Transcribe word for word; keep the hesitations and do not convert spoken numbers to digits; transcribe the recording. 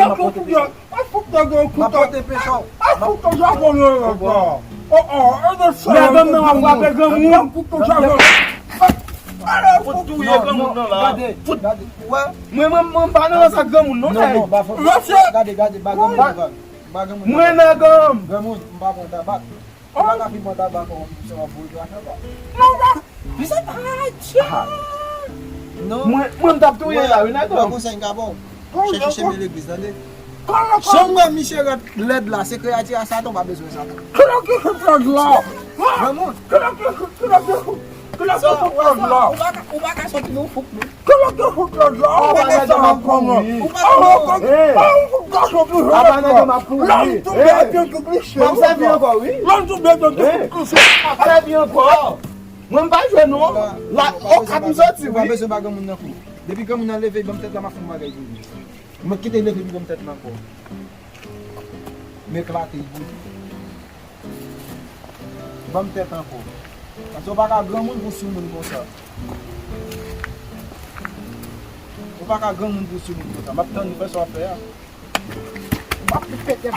Kèk jou tou, a fout nèg yo kout. M ap pote pechò. A fout nèg yo kout. Oh, oh, e de sa. Nèg nan ap frape granmoun. Kout sa. Ale, fout touye granmoun nan la. Gade, gade. Wè. Mwen, mwen, mwen pa nan sa granmoun non. Non, non, ba fout. Gade, gade, ba granmoun nan vag. Ba granmoun. Mwen nan granm. Granmoun, m pa pran tabak. Ou pa ka fimen tabak ou, misye w ap boule krache ankò. Non, non. Misye pa Ayisyen. Non. Mwen, mwen m t ap touye la, wi, nèg. Mwen konsèy m ka ba w. Chèche chemen legliz, tande. Jan m wè misye rèd lèd la, se kreyati a Satan, w pa bezwen Satan. Kila ki fout lèd la? Granmoun. Kila ki, kila ki fout? Kilè w te fout lòd la? Ou pa ka, ou pa ka soti nou fouk nou. Kilè w te fout lòd la? Ou pa ka soti nou fouk nou. Ou pa ka soti nou fouk nou. Apa nèg yo m ap kouri. Lòm tonbe epi w tou glise. Mwen m sèvi ankò, wi. Lòm tonbe epi w tou glise. Sèvi ankò. Mwen m pa jwe non. La, o kat m soti, wi. Ou pa bezwen ba granmoun nan kou. Depi granmoun nan leve, ban m tèt la, m ap fè yon bagay pou li. Mwen kite leve pou ban m tèt la ankò. M eklate, li boule. Ban m tèt ankò. Paske w pa ka granmoun pou sou moun konsa. Ou pa ka granmoun pou sou moun konsa. M ap tann ou fè sa w ap fè a. M ap pete.